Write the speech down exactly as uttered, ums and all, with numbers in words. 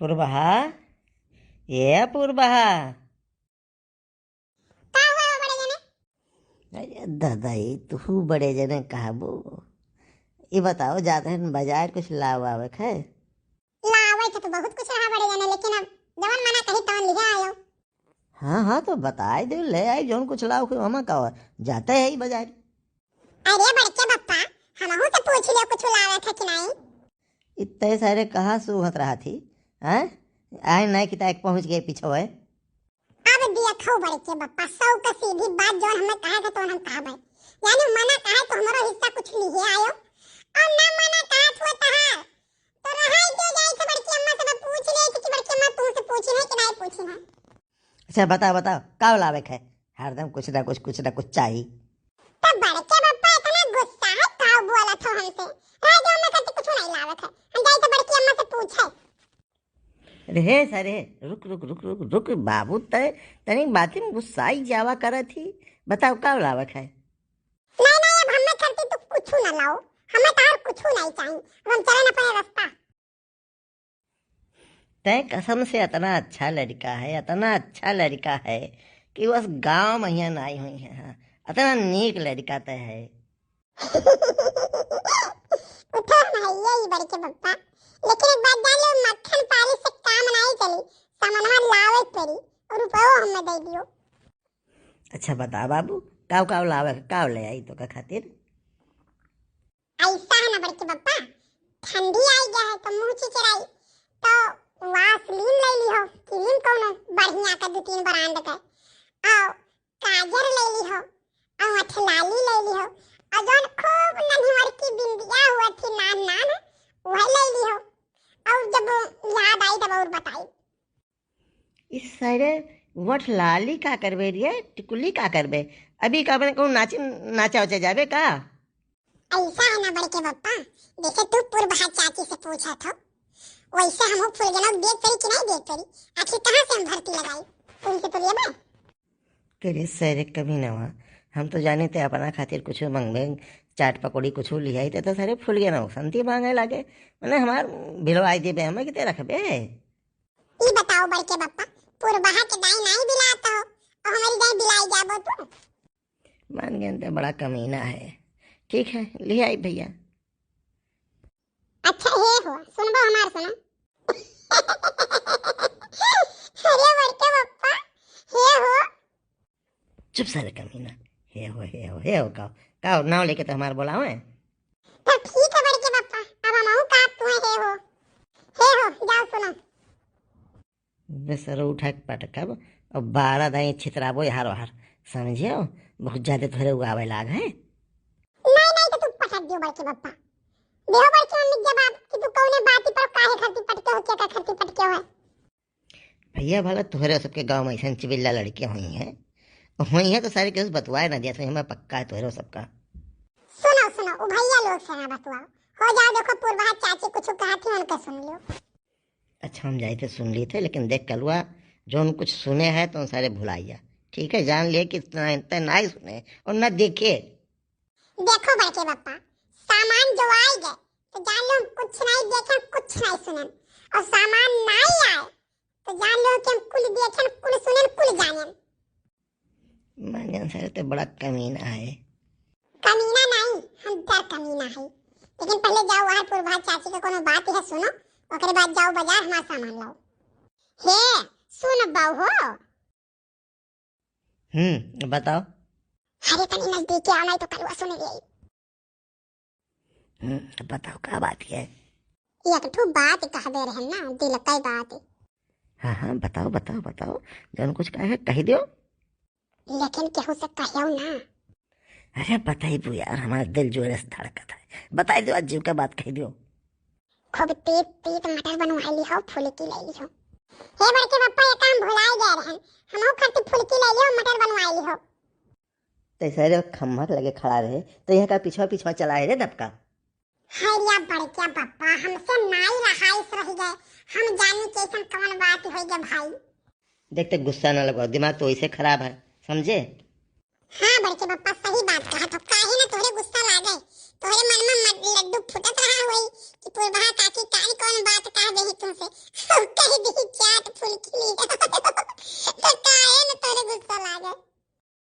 पुरबहा, ए पुरबहा। का हुआ हो बड़े जने? अरे दादा, ई तू बड़े जने कहबो। ई बताओ, जात हन बाजार, कुछ लाव आवे क है? लावे के तो बहुत कुछ रहा बड़े जने, लेकिन अब जवन मना कही तवन लिहे आयो। हाँ, हाँ, तो बताए दे, ले आई, जौन कुछ लाव के, हमा का हुआ? जाते है ही बाजार। अरे बड़के बप्पा, हमहू से पूछ लियो, कुछ लावे थे कि नहीं? इतने सारे कहाँ सूंघत रहा थी, हैं? आए नहीं कि तक पहुँच गए पीछे है। अब देखो बड़के बप्पा, सौ का सीधी बात, जौन हमें कहा था, तौन हम कहबे। यानी मना कहा तो हमरो हिस्सा कुछ लिहे आयो, और ना मना कहा तो तहार, तो रहाई दे जाए थे बड़की अम्मा से, पूछ ले थे कि बड़की अम्मा तुमसे पूछी है कि नहीं पूछी है। अच्छा, बताओ, बताओ, का लावे के है? हरदम कुछ ना कुछ, कुछ ना कुछ चाही। तो बड़के बप्पा इतना गुस्सा है, का बोला था हमसे? रह जाओ, मैं कहती कुछ नहीं लावे के है। हम जाई तो बड़की अम्मा से पूछे। अरे हे सारे, रुक, रुक, रुक, रुक, रुक, बाबू, तय तनी बाती में गुस्साई जावा करत ही। बताओ, का लावे के है? नहीं, नहीं, अब हमें करती तू कुछ ना लाओ, हमें तार कुछ नहीं चाहिए। अब हम चले अपने रास्ता। तय कसम से इतना अच्छा लड़का है, इतना अच्छा लड़का है कि बस गाँव में यहाँ नहीं हुई है। हाँ, इतना नीक लड़का तय है। उठो ना, ये ही बड़के बप्पा, लेकिन एक बात जान लो, मक्खन पारी से काम नहीं चली, सामानवा लावे के पड़ी और रुपयो हमें दे दियो। अच्छा बता बाबू, काव काव लावे, काव ले आई तो का खातिर? ऐसा है ना बड़के बप्पा, ठंडी आई गया है तो मुँह चिचराई, तो वासलीन ले ली हो, क्रीम कौनो बढ़िया का दो तीन ब्रांड का, और काजर ले ली हो, और अठलाली ले ली हो, और जौन खूब नन्हवर की बिंदिया हुआ थी नान नान, वह ले ली हो, और जब याद आई तब और बताई। इस सारे वठ लाली का करबे रे, टिकुली का करबे? अभी का बने कहूँ नाचे, नाचा उचा जाबे का? ऐसा है ना बड़के बप्पा, जैसे तू पुरबहा चाची से पूछा था, वैसे हम फुलगेना देख परी कि नहीं देख परी? आखिर कहाँ से हम भर्ती लगाई? तुमसे तो लेबा। के रे सारे कमीनवा, हम तो जाने ते अपना खातिर कुछ मंगबे, चाट पकौड़ी कुछ लियाई ते, तो सारे फुलगेना संती मांगे लागे। मने हमार भिलवाई देबे, हमें किते रखबे? ई बताओ बड़के बप्पा, पुरबहा के दाई नाई बिलात हो, और हमारी दाई बिलाई जाबो तू? मान गए ते बड़ा कमीना है। ठीक है, ले आई भैया। अच्छा हे हो, सुनबो हमार सुनो। अरे बड़के बप्पा, हे हो। चुप सारे कमीना। हे हो, हे हो, हे हो, का, का नाव लेके तो हमार बोलावे? तो ठीक है बड़के बप्पा, अब हम आऊँ का तू हे हो। हे हो, जाओ सुनो। बे सरो उठा के पटकब, अब बारह दाई छितराबो यार वार, समझियो? बहुत ज्यादा तोहरे उगावे लाग है। नहीं, नहीं, तो तू पटक दियो बड़के बप्पा। देहो बड़के मम्मी जवाब कि तू कौने बाती पर काहे खातिर पटके हो, क्या का खातिर पटके हो है? भैया, भला तोहरे सबके गाँव में ऐसन चिबिल्ला लड़के हुई हैं, हुई हैं तो सारे केहू से बतवाए ना दिया, हमें पक्का है तोहरे सबका। सुनो, सुनो, उ भैया लोग से ना बतवाओ। हो जाओ, देखो, पुरबहा चाची कुछ कहा थी, उनके सुन लियो। अच्छा, हम जाए थे सुन लिए थे, लेकिन देख कलुआ, जो हम कुछ सुने हैं तो सारे भुलाइया, ठीक है? जान लिए कि इतना, इतना ना ही सुने और ना देखे। देखो बड़के बप्पा, सामान जो आई गए तो जान लो हम कुछ नहीं देखे, कुछ नहीं सुने, और सामान नहीं आए तो जान लो कि हम कुल देखे, कुल सुने, कुल जाने। मानियन सर तो बड़ा कमीना है। कमीना नहीं, हम डर कमीना है। लेकिन पहले जाओ वहाँ पुरभा चाची के कोनो बात है सुनो, ओकरे बाद जाओ बाजार हमार सामान लाओ। हे, सुन बहू हो। हम्म, बताओ। अरे तनी नजदीक आओ, नहीं तो कलुआ सुन ले। हम्म, बताओ का बात है? एक ठो बात कह दे रहे ना, दिल का बात। हाँ, हाँ, बताओ, बताओ, बताओ, जौन कुछ कहे, कह दियो। लेकिन केहू से कहियो ना। अरे बताइबू यार, हमारा दिल जोरे से धड़कत है, बताई दियो, आज जीव का बात कह दियो। खूब तीत तीत मटर बनवाई ली हो, फुलकी ले ली हो। हे बड़के बप्पा, ये काम भुलाए गए रहन, हमहू खातिर फुलकी ले ली हो, मटर बनवाई ली हो। तैसे रे खम्मा के लगे खड़ा रहे, तो यहाँ का पिछवा पिछवा चला है रे दबका। हाय रे बड़के बप्पा, हमसे नाई रहाइस रह गए, हम जानी कैसन कौन बात हो गए भाई। देखते गुस्सा ना लगाओ, दिमाग तो वैसे खराब है, समझे? हाँ बड़के बप्पा, सही बात कहा तो, काहे ना तोहरे गुस्सा लागे, तोहरे मन में मड-, लड्डू फूटत रहा होई कि पुरबहा काकी काल कौन बात कह देही तुमसे। कह दी क्या